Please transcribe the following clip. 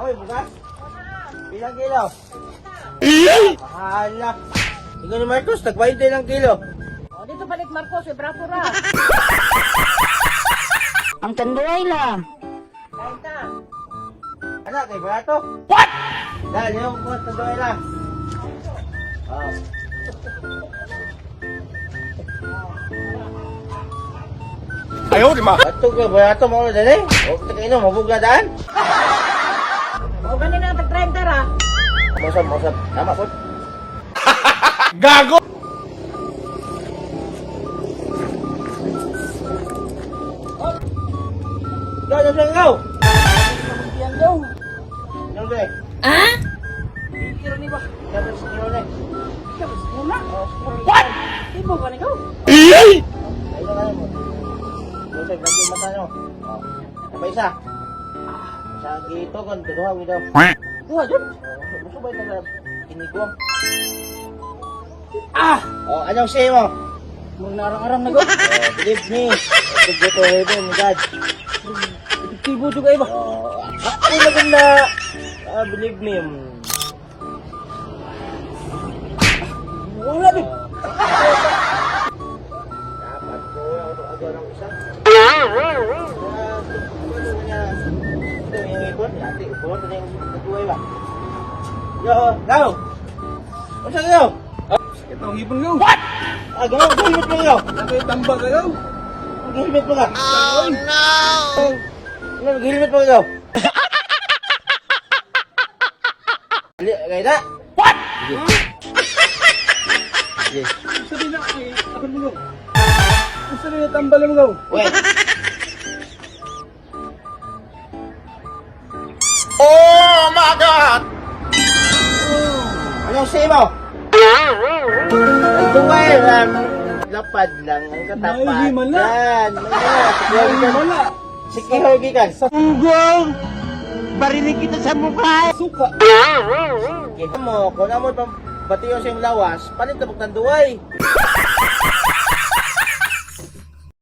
Nakoy, bugas? Ilang kilo? Mahala. Ikaw ni Marcos, tag-20 lang kilo. O, dito balik Marcos, eh, brapo ra. Ang tanduay la. 30. Anak, kay barato? What? Dahil yung kuha sa doon lang. Oh. Ayaw, di ma. Ato kay barato mo na dali. Huwag ta kainom, hubog na daan. O, ganin ang tag 30 ra. Mausap, mausap. Tama po. Gago! Go, go, go, go! Yan daw. Yung dali. Ha? Kiro ni ba? Dapat sa kilo na. Kiro na. What? Di mo ba ni go? Ayun na mo. Joseph, lagi mata nyo. Oh. Apa isa? Sa gito kon duha gid daw. Duha jud. Gusto ba ito sa kiniguang? Ah! Oh, anong say mo? Mong narang-arang na go. Oh, believe me. To go to heaven, God. Epektibo jud kay ba? Oh, ako na na ah, believe me. Wala bi. Dapat ko ako ako ng isa. Ah, ano niya? Ito yung ikon, ate, ikon, ito yung natuloy ba? Yo, go! Unsa kayo? Sakit ang hipon go. What? Ah, gawin, gawin mo kayo. Nakay tambak ka go. Mag-helmet mo ka. Oh, no! Ano, mag-helmet mo ka? Kaya na? What? Sige. Unsa din na ay ako mo go. Unsa din na tambal mo go. Wait. Oh my God! Anong say mo? Ang tungay lang. Lapad lang ang katapat. May himala. Yan. Ay, wala. Sige, gikan. Ugong! Barinig kita sa mukha! Suka. Kita mo, kung amo pang batiyo sa iyong lawas, palit na pagtanduay.